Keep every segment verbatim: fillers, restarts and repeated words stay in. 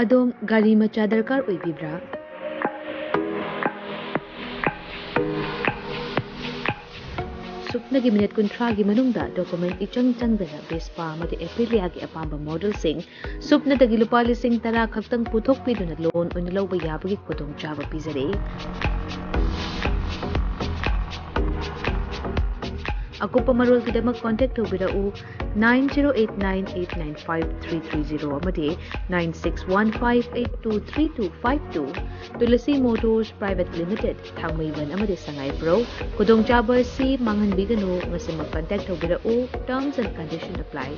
ꯑꯗꯣꯝ ꯒꯥꯔꯤ ꯃꯆꯥ ꯗꯔꯀꯥꯔ ꯑꯣꯏꯕꯤꯕ꯭ꯔꯥ? ꯁꯨꯞꯅꯒꯤ ꯃꯤꯅꯤꯠ ꯀꯨꯟꯊ꯭ꯔꯥꯒꯤ ꯃꯅꯨꯡꯗ ꯗꯣꯀꯨꯃꯦꯟ ꯏꯆꯪ ꯆꯪꯗꯅ ꯚꯦꯁꯄꯥ ꯑꯃꯗꯤ ꯑꯦꯄ꯭ꯔꯤꯂꯤꯌꯥꯒꯤ ꯑꯄꯥꯝꯕ ꯃꯣꯗꯦꯜꯁꯤꯡ ꯁꯨꯞꯅꯗꯒꯤ ꯂꯨꯄꯥ ꯂꯤꯁꯤꯡ ꯇꯔꯥ ꯈꯛꯇꯪ ꯄꯨꯊꯣꯛꯄꯤꯗꯨꯅ ꯂꯣꯟ ꯑꯣꯏꯅ ꯂꯧꯕ ꯌꯥꯕꯒꯤ ꯈꯨꯗꯣꯡꯆꯥꯕ ꯄꯤꯖꯔꯤ꯫ ꯑꯀꯨꯞꯄ ꯃꯔꯣꯜꯒꯤꯗꯃꯛ ꯀꯣꯟꯇꯦꯛ ꯇꯧꯕꯤꯔꯛꯎ, nine zero eight nine eight nine five three three zero ꯑꯃꯗꯤ nine six one five eight two three two five two꯫ Tulsi motors private limited, Thangmeiband ꯑꯃꯗꯤ ꯁꯉꯥꯏꯄ꯭ꯔꯧ꯫ ꯈꯨꯗꯣꯡꯆꯥꯕ ꯑꯁꯤ ꯃꯥꯡꯍꯟꯕꯤꯒꯅꯨ꯫ ꯉꯁꯤꯃꯛ ꯀꯟꯇꯦꯛ ꯇꯧꯕꯤꯔꯛꯎ꯫ Terms and condition apply꯫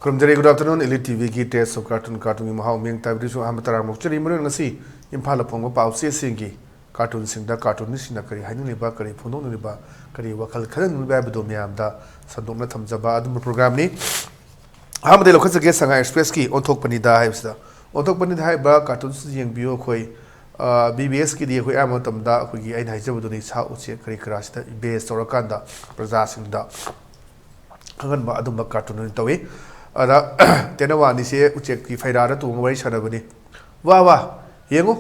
ꯈꯨꯔꯨꯝꯖꯔꯤ꯫ Good afternoon, Elite TVꯒꯤ Taste of Cartoon, ꯀꯥꯔꯇꯨꯟꯒꯤ ꯃꯍꯥꯎ ꯃꯤꯌꯦꯡ ꯇꯥꯕꯤꯔꯤꯁꯨ ꯑꯍꯥꯟꯕ ꯇꯔꯥꯝꯅ ꯑꯣꯛꯆꯔꯤ꯫ ꯃꯔꯨꯑꯣꯏꯅ ꯉꯁꯤ ꯏꯝꯐꯥꯜꯗ ꯐꯣꯡꯕ ꯄꯥꯎꯆꯦꯁꯤꯡꯒꯤ ꯀꯥꯔꯇꯨꯟꯁꯤꯡꯗ ꯀꯥꯔꯇꯨꯟꯅꯤꯁꯤꯡꯅ ꯀꯔꯤ ꯍꯥꯏꯅꯤꯡꯂꯤꯕ, ꯀꯔꯤ ꯐꯣꯡꯗꯣꯛꯅꯤꯡꯂꯤꯕ, ꯀꯔꯤ ꯋꯥꯈꯜ ꯈꯟꯍꯟꯅꯤꯡꯂꯤꯕ ꯍꯥꯏꯕꯗꯨ ꯃꯌꯥꯝꯗ ꯁꯟꯗꯣꯛꯅ ꯊꯝꯖꯕ ꯑꯗꯨꯝꯕ programꯅꯤ꯫ ꯑꯍꯥꯟꯕꯗ ꯂꯧꯈꯠꯆꯒꯦ, ꯁꯉꯥꯏ ꯑꯦꯛꯁꯄ꯭ꯔꯦꯁꯀꯤ ꯑꯣꯟꯊꯣꯛꯄꯅꯤꯗ ꯍꯥꯏꯕꯁꯤꯗ꯫ ꯑꯣꯟꯊꯣꯛꯄꯅꯤꯗ ꯍꯥꯏꯔꯤꯕ ꯀꯥꯔꯇꯨꯟꯁꯤ ꯌꯦꯡꯕꯤꯌꯨ꯫ ꯑꯩꯈꯣꯏ, ꯑ, BBSꯀꯤꯗꯤ ꯑꯩꯈꯣꯏ ꯑꯌꯥꯝꯕ ꯃꯇꯝꯗ ꯑꯩꯈꯣꯏꯒꯤ ꯑꯩꯅ ꯍꯥꯏꯖꯕꯗꯨꯅꯤ, ꯁꯥ ꯎꯆꯦꯛ ꯀꯔꯤ ꯀꯔꯥꯁꯤꯗ base ꯇꯧꯔꯀꯥꯟꯗ ꯄ꯭ꯔꯖꯥꯁꯤꯡꯗ ꯈꯪꯍꯟꯕ ꯑꯗꯨꯝꯕ ꯀꯥꯔꯇꯨꯟ ꯑꯣꯏꯅ ꯇꯧꯏ꯫ ꯑꯗ ꯇꯦꯅꯋꯥ ꯑꯅꯤꯁꯦ ꯎꯆꯦꯛꯀꯤ ꯐꯩꯔꯥꯗ ꯇꯣꯡꯉ ꯋꯥꯔꯤ ꯁꯥꯟꯅꯕꯅꯤ꯫ "ꯋꯥ ꯋꯥ, ꯌꯦꯡꯉꯨ,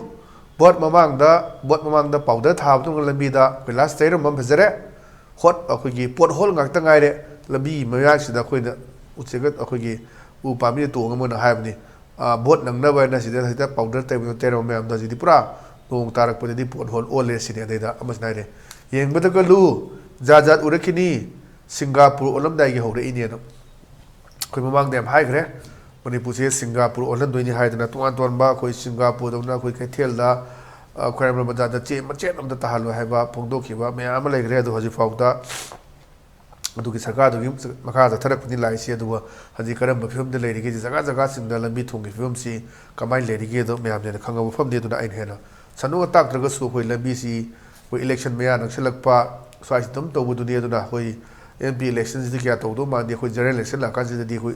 ꯚꯣꯠ ꯃꯃꯥꯡꯗ, ꯚꯣꯠ ꯃꯃꯥꯡꯗ ꯄꯥꯎꯗꯔ ꯊꯥꯕꯗꯧꯅ ꯂꯝꯕꯤꯗ ꯀꯣꯏꯂꯥꯁ ꯇꯩꯔꯝꯕ ꯑꯃ ꯐꯖꯔꯦ꯫ ꯍꯣꯠ, ꯑꯩꯈꯣꯏꯒꯤ ꯄꯣꯠ ꯍꯣꯜ ꯉꯥꯛꯇ ꯉꯥꯏꯔꯦ ꯂꯝꯕꯤ ꯃꯌꯥꯏꯁꯤꯗ꯫ ꯑꯩꯈꯣꯏꯅ ꯎꯆꯦꯛ, ꯑꯩꯈꯣꯏꯒꯤ ꯎ ꯄꯥꯝꯕꯤꯗ ꯇꯣꯡꯉ ꯃꯣꯏꯅ ꯍꯥꯏꯕꯅꯤ, ꯑ, ꯚꯣꯠ ꯅꯪꯅꯕ ꯍꯥꯏꯅ ꯁꯤꯗ ꯍꯦꯛꯇ ꯄꯥꯎꯗꯔ ꯇꯩꯕꯗꯣ ꯇꯩꯔꯝꯕ ꯃꯌꯥꯝꯗꯣ ꯍꯧꯖꯤꯛꯇꯤ ꯄꯨꯔꯥ ꯅꯣꯡ ꯇꯥꯔꯛꯄꯗꯗꯤ ꯄꯣꯠ ꯍꯣꯜ ꯑꯣꯜꯂꯦ ꯁꯤꯅꯤ꯫" ꯑꯗꯩꯗ ꯑꯃꯁꯤꯅ ꯍꯥꯏꯔꯦ, "ꯌꯦꯡꯕꯗ ꯀꯜꯂꯨ, ꯖꯥꯠ ꯖꯥꯠ ꯎꯔꯛꯈꯤꯅꯤ, ꯁꯤꯡꯒꯥꯄꯨꯔ ꯑꯣꯜꯂꯝꯗꯥꯏꯒꯤ ꯍꯧꯔꯛꯏꯅꯦꯅ꯫" ꯑꯩꯈꯣꯏ ꯃꯃꯥꯡꯗ ꯌꯥꯝ ꯍꯥꯏꯈ꯭ꯔꯦ, ꯃꯅꯤꯄꯨꯔꯁꯦ ꯁꯤꯡꯒꯥꯄꯨꯔ ꯑꯣꯜꯍꯟꯗꯣꯏꯅꯤ ꯍꯥꯏꯗꯅ꯫ ꯇꯣꯉꯥꯟ ꯇꯣꯉꯥꯟꯕ ꯑꯩꯈꯣꯏ ꯁꯤꯡꯒꯥꯄꯨꯔꯗꯧꯅ ꯑꯩꯈꯣꯏ ꯀꯩꯊꯦꯜꯗ, ꯑ, ꯈ꯭ꯋꯥꯏꯔꯝꯕꯟ ꯕꯖꯥꯔꯗ ꯆꯦ ꯃꯆꯦꯠ ꯑꯃꯇ ꯇꯥꯍꯜꯂꯣꯏ ꯍꯥꯏꯕ ꯐꯣꯡꯗꯣꯛꯈꯤꯕ ꯃꯌꯥꯝ ꯑꯃ ꯂꯩꯈ꯭ꯔꯦ꯫ ꯑꯗꯣ ꯍꯧꯖꯤꯛ ꯐꯥꯎꯗ ꯑꯗꯨꯒꯤ ꯁꯔꯀꯥꯔꯗꯨꯒꯤ ꯃꯈꯥ ꯆꯠꯊꯔꯛꯄꯅꯤ ꯂꯥꯛꯏꯁꯤ꯫ ꯑꯗꯨꯒ ꯍꯧꯖꯤꯛ ꯀꯔꯝꯕ ꯐꯤꯕꯝꯗ ꯂꯩꯔꯤꯒꯦ, ꯖꯒꯥ ꯖꯒꯥꯁꯤꯡꯗ ꯂꯝꯕꯤ ꯊꯣꯡꯒꯤ ꯐꯤꯕꯝꯁꯤ ꯀꯃꯥꯏꯅ ꯂꯩꯔꯤꯒꯦꯗꯣ ꯃꯌꯥꯝꯅ ꯍꯦꯟꯅ ꯈꯪꯉꯕ ꯃꯐꯝꯅꯤ꯫ ꯑꯗꯨꯅ ꯑꯩꯅ ꯍꯦꯟꯅ ꯁꯟꯗꯣꯛꯅ ꯇꯥꯛꯇ꯭ꯔꯒꯁꯨ, ꯑꯩꯈꯣꯏ ꯂꯝꯕꯤꯁꯤ ꯑꯩꯈꯣꯏ election ꯃꯌꯥ ꯅꯛꯁꯤꯜꯂꯛꯄ ꯁ꯭ꯋꯥꯏꯁꯤ ꯑꯗꯨꯝ ꯇꯧꯕꯗꯨꯅꯤ꯫ ꯑꯗꯨꯅ ꯑꯩꯈꯣꯏ M P election ꯁꯤꯗꯤ ꯀꯌꯥ ꯇꯧꯗꯧ ꯃꯥꯟꯗꯦ꯫ ꯑꯩꯈꯣꯏ general election ꯂꯥꯛꯀꯥꯟꯁꯤꯗꯗꯤ ꯑꯩꯈꯣꯏ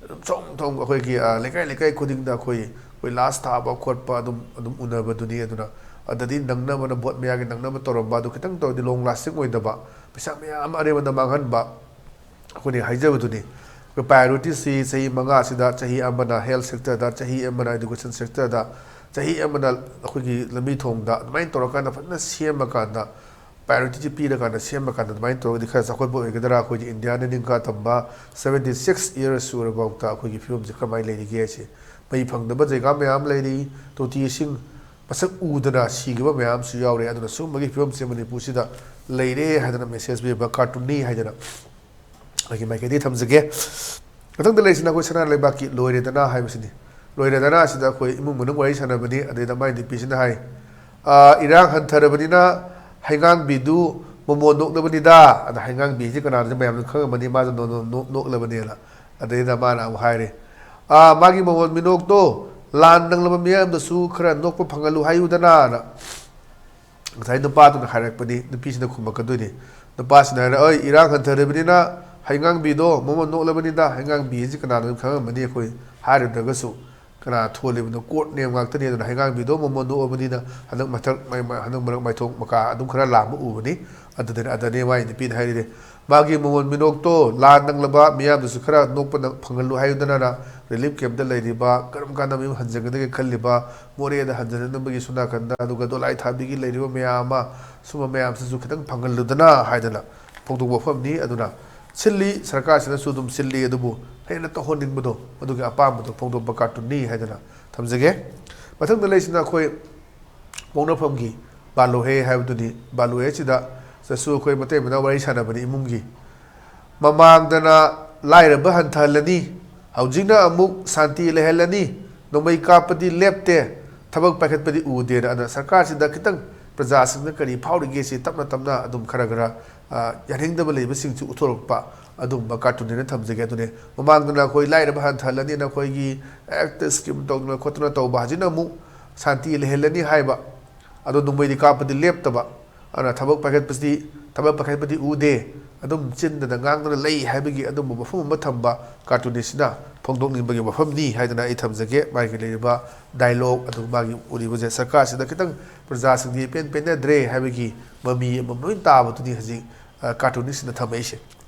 ꯑꯗꯨꯝ ꯁꯣꯝ ꯊꯣꯝ ꯑꯩꯈꯣꯏꯒꯤ, ꯑ, ꯂꯩꯀꯥꯏ ꯂꯩꯀꯥꯏ ꯈꯨꯗꯤꯡꯗ ꯑꯩꯈꯣꯏ, ꯑꯩꯈꯣꯏ ꯂꯥꯁ ꯊꯥꯕ ꯈꯣꯠꯄ ꯑꯗꯨꯝ, ꯑꯗꯨꯝ ꯎꯅꯕꯗꯨꯅꯤ꯫ ꯑꯗꯨꯅ ꯑꯗꯗꯤ ꯅꯪꯅꯕꯅ, vote ꯃꯌꯥꯒꯤ ꯅꯪꯅꯕ ꯇꯧꯔꯝꯕ ꯑꯗꯨ ꯈꯤꯇꯪ ꯇꯧꯔꯗꯤ long lasting ꯑꯣꯏꯗꯕ, ꯄꯩꯁꯥ ꯃꯌꯥꯝ ꯑꯃ ꯑꯔꯦꯝꯕꯗ ꯃꯥꯡꯍꯟꯕ, ꯑꯩꯈꯣꯏꯅ ꯍꯥꯏꯖꯕꯗꯨꯅꯤ꯫ ꯑꯩꯈꯣꯏ priority ꯁꯤ ꯆꯍꯤ ꯃꯉꯥꯁꯤꯗ, ꯆꯍꯤ ꯑꯃꯅ health sector ꯗ, ꯆꯍꯤ ꯑꯃꯅ education sector ꯗ, ꯆꯍꯤ ꯑꯃꯅ ꯑꯩꯈꯣꯏꯒꯤ ꯂꯝꯕꯤ ꯊꯣꯡꯗ, ꯑꯗꯨꯃꯥꯏꯅ ꯇꯧꯔꯀꯥꯟꯗ ꯐꯖꯅ ꯁꯦꯝꯃꯀꯥꯟꯗ, priority ꯁꯤ ꯄꯤꯔꯀꯥꯟꯗ, ꯁꯦꯝꯃꯀꯥꯟꯗ ꯑꯗꯨꯃꯥꯏꯅ ꯇꯧꯔꯒꯗꯤ ꯈꯔ ꯆꯥꯎꯈꯠꯄ ꯑꯣꯏꯒꯗ꯭ꯔꯥ? ꯑꯩꯈꯣꯏꯒꯤ ꯏꯟꯗꯤꯌꯥꯅ ꯅꯤꯡꯈꯥ ꯇꯝꯕ seventy six years ꯁꯨꯔꯐꯥꯎꯗ ꯑꯩꯈꯣꯏꯒꯤ ꯐꯤꯕꯝꯁꯦ ꯀꯃꯥꯏꯅ ꯂꯩꯔꯤꯒꯦ ꯍꯥꯏꯁꯦ꯫ ꯃꯩ ꯐꯪꯗꯕ ꯖꯒꯥ ꯃꯌꯥꯝ ꯂꯩꯔꯤ, ꯇꯣꯇꯤ ꯏꯁꯤꯡ ꯃꯁꯛ ꯎꯗꯅ ꯁꯤꯈꯤꯕ ꯃꯌꯥꯝꯁꯨ ꯌꯥꯎꯔꯦ꯫ ꯑꯗꯨꯅ ꯁꯤꯒꯨꯝꯕꯒꯤ ꯐꯤꯕꯝꯁꯦ ꯃꯅꯤꯄꯨꯔꯁꯤꯗ ꯂꯩꯔꯦ ꯍꯥꯏꯗꯅ message ꯄꯤꯕ cartoon ꯅꯤ ꯍꯥꯏꯗꯅ ꯑꯩꯒꯤ ꯃꯥꯏꯀꯩꯗꯒꯤ ꯊꯝꯖꯒꯦ꯫ ꯃꯊꯪꯗ ꯂꯩꯔꯤꯁꯤꯅ ꯑꯩꯈꯣꯏ ꯁꯅꯥ ꯂꯩꯕꯥꯛꯀꯤ ꯂꯣꯏꯔꯦꯗꯅ ꯍꯥꯏꯕꯁꯤꯅꯤ꯫ ꯂꯣꯏꯔꯦꯗꯅ ꯑꯁꯤꯗ ꯑꯩꯈꯣꯏ ꯏꯃꯨꯡ ꯃꯅꯨꯡ ꯋꯥꯔꯤ ꯁꯥꯟꯅꯕꯅꯤ꯫ ꯑꯗꯩꯗ ꯃꯥꯏ ꯅꯨꯄꯤꯁꯤꯅ ꯍꯥꯏ, "ꯑꯥ, ꯏꯔꯥꯡ ꯍꯟꯊꯔꯕꯅꯤꯅ ꯍꯩꯉꯥꯡꯕꯤꯗꯨ ꯃꯃꯣꯟ ꯅꯣꯛꯂꯕꯅꯤꯗ"꯫ ꯑꯗ ꯍꯩꯉꯥꯡꯕꯤꯁꯤ ꯀꯅꯥꯅꯣ ꯃꯌꯥꯝꯅ ꯈꯪꯉꯝꯃꯅꯤ, ꯃꯥꯁꯨ ꯅꯣ-, ꯅꯣ-, ꯅꯣꯛ-, ꯅꯣꯛꯂꯕꯅꯦꯅ꯫ ꯑꯗꯩꯗ ꯃꯥꯅ ꯑꯃꯨꯛ ꯍꯥꯏꯔꯦ, "ꯑꯥ, ꯃꯥꯒꯤ ꯃꯃꯣꯟ ꯃꯤꯅꯣꯛꯇꯣ ꯂꯥꯟ ꯅꯪꯂꯕ ꯃꯤꯌꯥꯝꯗꯁꯨ ꯈꯔ ꯅꯣꯛꯄ ꯐꯪꯍꯜꯂꯨ ꯍꯥꯏꯌꯨꯗꯅ"ꯅ ꯉꯁꯥꯏ ꯅꯨꯄꯥꯗꯨꯅ ꯍꯥꯏꯔꯛꯄꯅꯤ꯫ ꯅꯨꯄꯤꯁꯤꯅ ꯈꯨꯝꯃꯛꯀꯗꯣꯏꯅꯤ꯫ ꯅꯨꯄꯥꯁꯤꯅ ꯍꯥꯏꯔꯦ, "ꯑꯣꯏ, ꯏꯔꯥꯡ ꯍꯟꯊꯔꯕꯅꯤꯅ ꯍꯩꯉꯥꯡꯕꯤꯗꯣ ꯃꯃꯣꯟ ꯅꯣꯛꯂꯕꯅꯤꯗ"꯫ ꯍꯩꯉꯥꯡꯕꯤ ꯍꯥꯏꯁꯤ ꯀꯅꯥꯅꯣ ꯈꯪꯉꯝꯃꯅꯤ, ꯑꯩꯈꯣꯏ ꯍꯥꯏꯔꯨꯗ꯭ꯔꯒꯁꯨ꯫ ꯀꯅꯥ ꯊꯣꯜꯂꯤꯕꯅꯣ? Court ꯅꯦꯝ ꯉꯥꯛꯇꯅꯤ꯫ ꯑꯗꯨꯅ ꯍꯩꯉꯥꯡꯕꯤꯗꯣ ꯃꯃꯣꯟ ꯅꯣꯛꯑꯕꯅꯤꯅ ꯍꯟꯗꯛ ꯃꯊꯛ ꯃꯥꯏ-, ꯃꯥꯏ-, ꯍꯟꯗꯛ ꯃꯔꯛ ꯃꯥꯏꯊꯣꯡ ꯃꯀꯥ ꯑꯗꯨꯝ ꯈꯔ ꯂꯥꯡꯕ ꯎꯕꯅꯤ꯫ ꯑꯗꯨꯗꯅꯤ, ꯑꯗꯅꯦ ꯃꯥꯏ ꯅꯨꯄꯤꯅ ꯍꯥꯏꯔꯤꯁꯦ, "ꯃꯥꯒꯤ ꯃꯃꯣꯟ ꯃꯤꯅꯣꯛꯇꯣ ꯂꯥꯟ ꯅꯪꯂꯕ ꯃꯤꯌꯥꯝꯗꯁꯨ ꯈꯔ ꯅꯣꯛꯄ ꯅꯪ-, ꯐꯪꯍꯜꯂꯨ ꯍꯥꯏꯌꯨꯗꯅ"ꯅ꯫ Relief camp ꯇ ꯂꯩꯔꯤꯕ, ꯀꯔꯝ ꯀꯥꯟꯗ ꯃꯌꯨꯝ ꯍꯟꯖꯒꯗꯒꯦ ꯈꯜꯂꯤꯕ, ꯃꯣꯔꯦꯗ ꯍꯟꯖꯅꯅꯕꯒꯤ ꯁꯣꯝ ꯅꯥꯀꯟꯗ, ꯑꯗꯨꯒ ꯗꯣꯂꯥꯏ ꯊꯥꯕꯤꯒꯤ ꯂꯩꯔꯤꯕ ꯃꯌꯥꯝ ꯑꯃ, ꯁꯨꯝꯕ ꯃꯌꯥꯝꯁꯤꯁꯨ ꯈꯤꯇꯪ ꯐꯪꯍꯜꯂꯨꯗꯅ ꯍꯥꯏꯗꯅ ꯐꯣꯡꯗꯣꯛꯄ ꯋꯥꯐꯝꯅꯤ꯫ ꯑꯗꯨꯅ ꯁꯤꯜꯂꯤ, ꯁꯔꯀꯥꯔꯁꯤꯅꯁꯨ ꯑꯗꯨꯝ ꯁꯤꯜꯂꯤ, ꯑꯗꯨꯕꯨ ꯍꯦꯟꯅ ꯇꯧꯍꯟꯅꯤꯡꯕꯗꯣ, ꯃꯗꯨꯒꯤ ꯑꯄꯥꯝꯕꯗꯣ ꯐꯣꯡꯗꯣꯛꯄ cartoon ꯅꯤ ꯍꯥꯏꯗꯅ ꯊꯝꯖꯒꯦ꯫ ꯃꯊꯪꯗ ꯂꯩꯁꯤꯅ ꯑꯩꯈꯣꯏ ꯄꯣꯛꯅꯐꯝꯒꯤ ꯕꯥꯂꯨꯍꯦ ꯍꯥꯏꯕꯗꯨꯅꯤ꯫ ꯕꯥꯂꯨꯍꯦꯁꯤꯗ ꯁꯤꯗꯁꯨ ꯑꯩꯈꯣꯏ ꯃꯇꯩ ꯃꯅꯥꯎ ꯋꯥꯔꯤ ꯁꯥꯟꯅꯕꯅꯤ ꯏꯃꯨꯡꯒꯤ꯫ ꯃꯃꯥꯡꯗꯅ ꯂꯥꯏꯔꯕ ꯍꯟꯊꯍꯜꯂꯅꯤ, ꯍꯧꯖꯤꯛꯅ ꯑꯃꯨꯛ ꯁꯥꯟꯇꯤ ꯂꯩꯍꯜꯂꯅꯤ, ꯅꯣꯡꯃꯩ ꯀꯥꯞꯄꯗꯤ ꯂꯦꯞꯇꯦ, ꯊꯕꯛ ꯄꯥꯏꯈꯠꯄꯗꯤ ꯎꯗꯦꯅ꯫ ꯑꯗꯨꯅ ꯁꯔꯀꯥꯔꯁꯤꯗ ꯈꯤꯇꯪ ꯄ꯭ꯔꯖꯥꯁꯤꯡꯅ ꯀꯔꯤ ꯐꯥꯎꯔꯤꯒꯦ ꯁꯤ ꯇꯞꯅ ꯇꯞꯅ ꯑꯗꯨꯝ ꯈꯔ ꯈꯔ ꯌꯥꯅꯤꯡꯗꯕ ꯂꯩꯕꯁꯤꯡꯁꯨ ꯎꯠꯊꯣꯔꯛꯄ ꯑꯗꯨꯒꯨꯝꯕ ꯀꯥꯔꯇꯨꯟꯅꯦꯅ ꯊꯝꯖꯒꯦ꯫ ꯑꯗꯨꯅꯦ ꯃꯃꯥꯡꯗꯅ ꯑꯩꯈꯣꯏ ꯂꯥꯏꯔꯕ ꯍꯟꯊꯍꯜꯂꯅꯤꯅ ꯑꯩꯈꯣꯏꯒꯤ ꯍꯦꯛꯇ ꯁ꯭ꯀꯤꯝ ꯇꯧꯗꯅ ꯈꯣꯠꯇꯅ ꯇꯧꯕ, ꯍꯧꯖꯤꯛꯅ ꯑꯃꯨꯛ ꯁꯥꯟꯇꯤ ꯂꯩꯍꯜꯂꯅꯤ ꯍꯥꯏꯕ, ꯑꯗꯣ ꯅꯣꯡꯃꯩꯗꯤ ꯀꯥꯞꯄꯗꯤ ꯂꯦꯞꯇꯕ, ꯑꯗꯨꯅ ꯊꯕꯛ ꯄꯥꯏꯈꯠꯄꯁꯤ, ꯊꯕꯛ ꯄꯥꯏꯈꯠꯄꯗꯤ ꯎꯗꯦ, ꯑꯗꯨꯝ ꯆꯤꯟꯗꯅ ꯉꯥꯡꯗꯅ ꯂꯩ ꯍꯥꯏꯕꯒꯤ ꯑꯗꯨꯝꯕ ꯃꯐꯝ ꯑꯃ ꯊꯝꯕ ꯀꯥꯔꯇꯨꯟꯅꯤꯁꯤꯅ ꯐꯣꯡꯗꯣꯛꯅꯤꯡꯕꯒꯤ ꯋꯥꯐꯝꯅꯤ ꯍꯥꯏꯗꯅ ꯑꯩ ꯊꯝꯖꯒꯦ꯫ ꯃꯥꯒꯤ ꯂꯩꯔꯤꯕ ꯗꯥꯏꯂꯣꯛ ꯑꯗꯨ ꯃꯥꯒꯤ ꯎꯔꯤꯕꯁꯦ ꯁꯔꯀꯥꯔꯁꯤꯗ ꯈꯤꯇꯪ ꯄ꯭ꯔꯖꯥꯁꯤꯡꯗꯤ ꯏꯄꯦꯟ ꯄꯦꯟꯅꯗ꯭ꯔꯦ ꯍꯥꯏꯕꯒꯤ ꯃꯃꯤ ꯑꯃ ꯂꯣꯏ ꯇꯥꯕꯗꯨꯅꯤ ꯍꯧꯖꯤꯛ ꯀꯥꯔꯇꯨꯟꯅꯤꯁꯤꯅ ꯊꯝꯃꯛꯏꯁꯦ꯫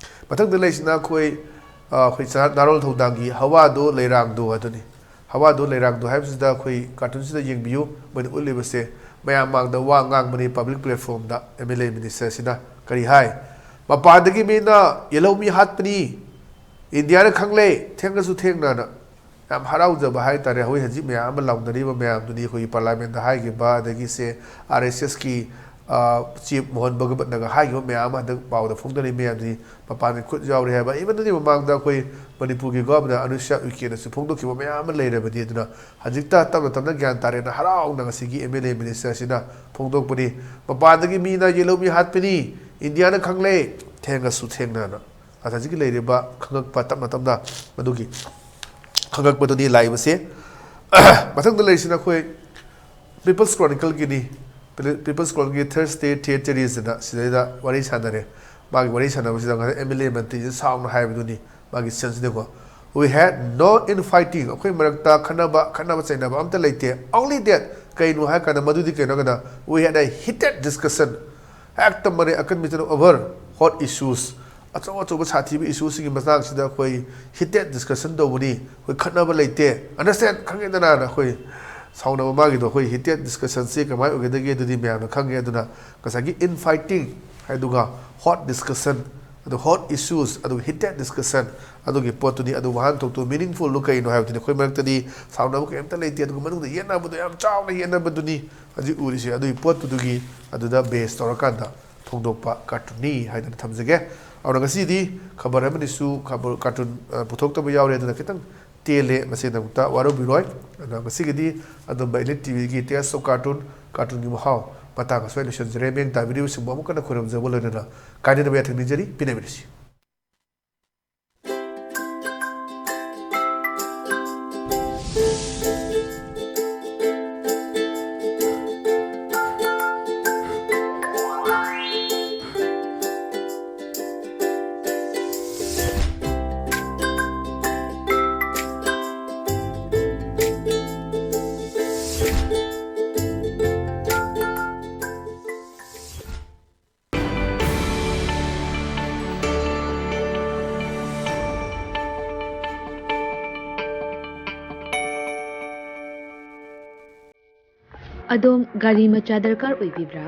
ꯃꯊꯪꯗ ꯂꯩꯁꯤꯅ ꯑꯩꯈꯣꯏ ꯑꯩꯈꯣꯏ ꯅꯥꯔꯣꯜ ꯊꯧꯗꯥꯡꯒꯤ ꯍꯋꯥꯗꯣ ꯂꯩꯔꯥꯡꯗꯣ ꯑꯗꯨꯅꯤ꯫ ꯍꯋꯥꯗꯣ ꯂꯩꯔꯥꯡꯗꯣ ꯍꯥꯏꯕꯁꯤꯗ ꯑꯩꯈꯣꯏ ꯀꯥꯔꯇꯨꯟꯁꯤꯗ ꯌꯦꯡꯕꯤꯌꯨ, ꯃꯣꯏꯅ ꯎꯠꯂꯤꯕꯁꯦ꯫ ꯃꯌꯥꯝ ꯃꯥꯡꯗ ꯋꯥ ꯉꯥꯡꯕꯅꯤ ꯄꯕ꯭ꯂꯤꯛ ꯄ꯭ꯂꯦꯠꯐꯣꯝꯗ ꯑꯦꯝ ꯑꯦꯜ ꯑꯦ ꯃꯤꯅꯤꯁꯇꯔꯁꯤꯅ꯫ ꯀꯔꯤ ꯍꯥꯏ? "ꯃꯄꯥꯟꯗꯒꯤ ꯃꯤꯅ ꯌꯦꯜꯍꯧꯃꯤ ꯍꯥꯠꯄꯅꯤ, ꯏꯟꯗꯤꯌꯥꯅ ꯈꯪꯂꯦ, ꯊꯦꯡꯉꯁꯨ ꯊꯦꯡꯅꯅ"꯫ ꯌꯥꯝ ꯍꯔꯥꯎꯖꯕ ꯍꯥꯏꯇꯥꯔꯦ꯫ ꯍꯧꯖꯤꯛ ꯍꯧꯖꯤꯛ ꯃꯌꯥꯝ ꯑꯃ ꯂꯥꯎꯅꯔꯤꯕ ꯃꯌꯥꯝꯗꯨꯅꯤ ꯑꯩꯈꯣꯏꯒꯤ ꯄꯥꯔꯂꯥꯃꯦꯟꯗ ꯍꯥꯏꯈꯤꯕ, ꯑꯗꯒꯤ ꯁꯦ ꯑꯥꯔ ꯑꯦꯁ ꯑꯦꯁꯀꯤ ꯆꯤꯞ ꯃꯣꯍꯟ ꯚꯒꯕꯠꯅꯒ ꯍꯥꯏꯈꯤꯕ ꯃꯌꯥꯝ ꯑꯃ ꯍꯟꯗꯛ ꯄꯥꯎꯗ ꯐꯣꯡꯗꯣꯔꯛꯏ ꯃꯌꯥꯝꯗꯨꯅꯤ꯫ ꯃꯄꯥꯟꯒꯤ ꯈꯨꯠ ꯌꯥꯎꯔꯤ ꯍꯥꯏꯕ꯫ ꯏꯕꯟꯗꯗꯤ ꯃꯃꯥꯡꯗ ꯑꯩꯈꯣꯏ ꯃꯅꯤꯄꯨꯔꯒꯤ ꯒꯣꯚꯔꯅꯔ ꯑꯅꯨꯁ꯭ꯌꯥ ꯎꯏꯀꯦꯅꯁꯨ ꯐꯣꯡꯗꯣꯛꯈꯤꯕ ꯃꯌꯥꯝ ꯑꯃ ꯂꯩꯔꯕꯗꯤ꯫ ꯑꯗꯨꯅ ꯍꯧꯖꯤꯛꯇ ꯇꯞꯅ ꯇꯞꯅ ꯒ꯭ꯌꯥꯟ ꯇꯥꯔꯦꯅ ꯍꯔꯥꯎꯅ ꯉꯁꯤꯒꯤ ꯑꯦꯝ ꯑꯦꯜ ꯑꯦ ꯃꯤꯅꯤꯁꯇꯔꯁꯤꯅ ꯐꯣꯡꯗꯣꯛꯄꯅꯤ꯫ "ꯃꯄꯥꯟꯗꯒꯤ ꯃꯤꯅ ꯌꯦꯜꯍꯧꯃꯤ ꯍꯥꯠꯄꯅꯤ, ꯏꯟꯗꯤꯌꯥꯅ ꯈꯪꯂꯦ, ꯊꯦꯡꯉꯁꯨ ꯊꯦꯡꯅꯅ"꯫ ꯉꯁꯥꯏꯒꯤ ꯂꯩꯔꯤꯕ ꯈꯪꯉꯛꯄ ꯇꯞꯅ ꯇꯞꯅ ꯃꯗꯨꯒꯤ ꯈꯪꯉꯛꯄꯗꯨꯅꯤ ꯂꯥꯛꯏꯕꯁꯦ꯫ ꯃꯊꯪꯗ ꯂꯩꯔꯤꯁꯤꯅ ꯑꯩꯈꯣꯏ ꯄꯤꯄꯜꯁ ꯀ꯭ꯔꯣꯅꯤꯀꯜꯒꯤꯅꯤ꯫ ꯄꯤꯄꯜꯁ ꯀ꯭ꯔꯣꯅꯤꯀꯜꯒꯤ ꯊꯔꯁꯗꯦ ꯊꯤꯌꯦꯇꯔꯤꯁ ꯑꯅ ꯁꯤꯗꯩꯗ ꯋꯥꯔꯤ ꯁꯥꯟꯅꯔꯦ꯫ ꯃꯥꯒꯤ ꯋꯥꯔꯤ ꯁꯥꯟꯅꯕꯁꯤꯗ ꯉꯁꯥꯏ ꯑꯦꯝ ꯑꯦꯜ ꯑꯦ ꯃꯟꯇ꯭ꯔꯤꯁꯤꯅ ꯁꯥꯎꯅ ꯍꯥꯏꯕꯗꯨꯅꯤ ꯃꯥꯒꯤ ꯁꯦꯟꯁꯤꯅꯀꯣ꯫ "We had no infighting, ꯑꯩꯈꯣꯏ ꯃꯔꯛꯇ ꯈꯠꯅꯕ ꯈꯠꯅꯕ ꯆꯩꯅꯕ ꯑꯝꯇ ꯂꯩꯇꯦ꯫ Only that, ꯀꯩꯅꯣ ꯍꯥꯏꯔꯀꯥꯟꯗ ꯃꯗꯨꯗꯤ ꯀꯩꯅꯣ ꯍꯥꯏꯔꯀꯥꯟꯗ we had a heated discussion, ꯍꯦꯛꯇ ꯃꯔꯩ ꯑꯀꯟꯕꯤꯗꯅ over hot issues, ꯑꯆꯧ ꯑꯆꯧꯕ ꯁꯥꯊꯤꯕ ꯏꯁꯨꯁꯤꯡꯒꯤ ꯃꯇꯥꯡꯁꯤꯗ ꯑꯩꯈꯣꯏ ꯍꯤꯇꯦꯠ ꯗꯤꯁꯀꯁꯟ ꯇꯧꯕꯅꯤ, ꯑꯩꯈꯣꯏ ꯈꯠꯅꯕ ꯂꯩꯇꯦ꯫ ꯑꯟꯗꯔꯁꯇꯦꯟ? ꯈꯪꯉꯦꯗꯅ ꯑꯩꯈꯣꯏ ꯁꯥꯎꯅꯕ ꯃꯥꯒꯤꯗꯣ꯫ ꯑꯩꯈꯣꯏ ꯍꯤꯇꯦꯠ ꯗꯤꯁꯀꯁꯟꯁꯤ ꯀꯃꯥꯏꯅ ꯑꯣꯏꯒꯗꯒꯦ ꯑꯗꯨꯗꯤ ꯃꯌꯥꯝꯅ ꯈꯪꯉꯦ꯫ ꯑꯗꯨꯅ ꯉꯁꯥꯏꯒꯤ ꯏꯟꯐꯥꯏꯇꯤꯡ ꯍꯥꯏꯗꯨꯒ ꯍꯣꯠ ꯗꯤꯁꯀꯁꯟ, ꯑꯗꯨ ꯍꯣꯠ ꯏꯁꯨꯁ, ꯑꯗꯨꯒ ꯍꯤꯇꯦꯠ ꯗꯤꯁꯀꯁꯟ, ꯑꯗꯨꯒꯤ ꯄꯣꯠꯇꯨꯅꯤ꯫ ꯑꯗꯨ ꯋꯥꯍꯟꯊꯣꯛꯇꯨ ꯃꯤꯅꯤꯡꯐꯨꯜꯗꯨ ꯀꯩꯅꯣ ꯍꯥꯏꯕꯗꯨꯅꯤ꯫ ꯑꯩꯈꯣꯏ ꯃꯔꯛꯇꯗꯤ ꯁꯥꯎꯅꯕ ꯀꯔꯤꯝꯇ ꯂꯩꯇꯦ, ꯑꯗꯨꯒ ꯃꯅꯨꯡꯗ ꯌꯦꯠꯅꯕꯗꯣ ꯌꯥꯝ ꯆꯥꯎꯅ ꯌꯦꯠꯅꯕꯗꯨꯅꯤ ꯍꯧꯖꯤꯛ ꯎꯔꯤꯁꯦ꯫ ꯑꯗꯨꯒꯤ ꯄꯣꯠꯇꯨꯗꯒꯤ ꯑꯗꯨꯗ ꯕꯦꯁ ꯇꯧꯔꯀꯥꯟꯗ ꯐꯣꯡꯗꯣꯛꯄ ꯀꯥꯔꯇꯨꯟꯅꯤ ꯍꯥꯏꯗꯅ ꯊꯝꯖꯒꯦ꯫ ꯑꯗꯨꯅ ꯉꯁꯤꯗꯤ ꯈꯕꯔ ꯑꯃꯅꯤꯁꯨ ꯈꯕꯔ ꯀꯥꯔꯇꯨꯟ, ꯑ, ꯄꯨꯊꯣꯛꯇꯕ ꯌꯥꯎꯔꯦ, ꯑꯗꯨꯅ ꯈꯤꯇꯪ ꯇꯦꯜꯂꯦ, ꯃꯁꯤꯒꯤꯗꯃꯛꯇ ꯋꯥꯔꯧꯕꯤꯔꯣꯏ꯫ ꯑꯗꯨꯅ ꯉꯁꯤꯒꯤꯗꯤ ꯑꯗꯨꯝꯕ ꯏꯂꯤꯠ ꯇꯤ ꯚꯤꯒꯤ Taste of Cartoon, ꯀꯥꯔꯇꯨꯟꯒꯤ ꯃꯍꯥꯎ ꯃꯇꯥꯡ ꯑꯁ꯭ꯋꯥꯏ ꯂꯣꯏꯁꯤꯟꯖꯔꯦ꯫ ꯃꯤꯌꯥꯝ ꯇꯥꯕꯤꯔꯤꯕꯁꯤꯡꯕꯨ ꯑꯃꯨꯛꯀ ꯍꯟꯅ ꯈꯨꯔꯨꯝꯖꯕ ꯂꯣꯏꯅꯅ ꯀꯥꯏꯅꯗꯕ ꯌꯥꯊꯪ ꯅꯤꯖꯔꯤ꯫ ꯄꯤꯅꯕꯤꯔꯁꯤ꯫ ꯑꯗꯣꯝ ꯒꯥꯔꯤ ꯃꯆꯥ ꯗꯔꯀꯥꯔ ꯑꯣꯏꯕꯤꯕ꯭ꯔꯥ?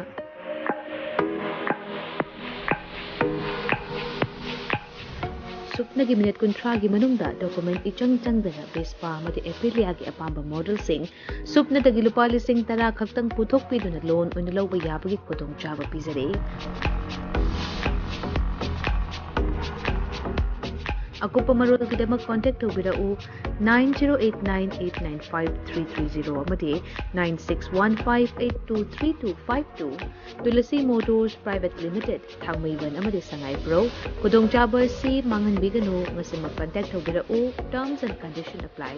ꯁꯨꯞꯅꯒꯤ ꯃꯤꯅꯤꯠ ꯀꯨꯟꯊ꯭ꯔꯥꯒꯤ ꯃꯅꯨꯡꯗ ꯗꯣꯀꯨꯃꯦꯟ ꯏꯆꯪ ꯆꯪꯗꯅ ꯚꯦꯁꯄꯥ ꯑꯃꯗꯤ ꯑꯦꯄꯤꯂꯤꯌꯥꯒꯤ ꯑꯄꯥꯝꯕ ꯃꯣꯗꯦꯜꯁꯤꯡ ꯁꯨꯞꯅꯗꯒꯤ ꯂꯨꯄꯥ ꯂꯤꯁꯤꯡ ꯇꯔꯥ ꯈꯛꯇꯪ ꯄꯨꯊꯣꯛꯄꯤꯗꯨꯅ ꯂꯣꯟ ꯑꯣꯏꯅ ꯂꯧꯕ ꯌꯥꯕꯒꯤ ꯈꯨꯗꯣꯡꯆꯥꯕ ꯄꯤꯖꯔꯤ꯫ ꯑꯀꯨꯞꯄ ꯃꯔꯣꯜꯒꯤꯗꯃꯛ ꯀꯣꯟꯇꯦꯛ ꯇꯧꯕꯤꯔꯛꯎ nine zero eight nine eight nine five three three zero ꯑꯃꯗꯤ nine six one five eight two three two five two꯫ Tulsi motors private limited, Thangmeiband ꯑꯃꯗꯤ ꯁꯉꯥꯏꯄ꯭ꯔꯧ꯫ ꯈꯨꯗꯣꯡꯆꯥꯕ ꯑꯁꯤ ꯃꯥꯡꯍꯟꯕꯤꯒꯅꯨ꯫ ꯉꯁꯤꯃꯛ ꯀꯟꯇꯦꯛ ꯇꯧꯕꯤꯔꯛꯎ꯫ Terms and condition apply꯫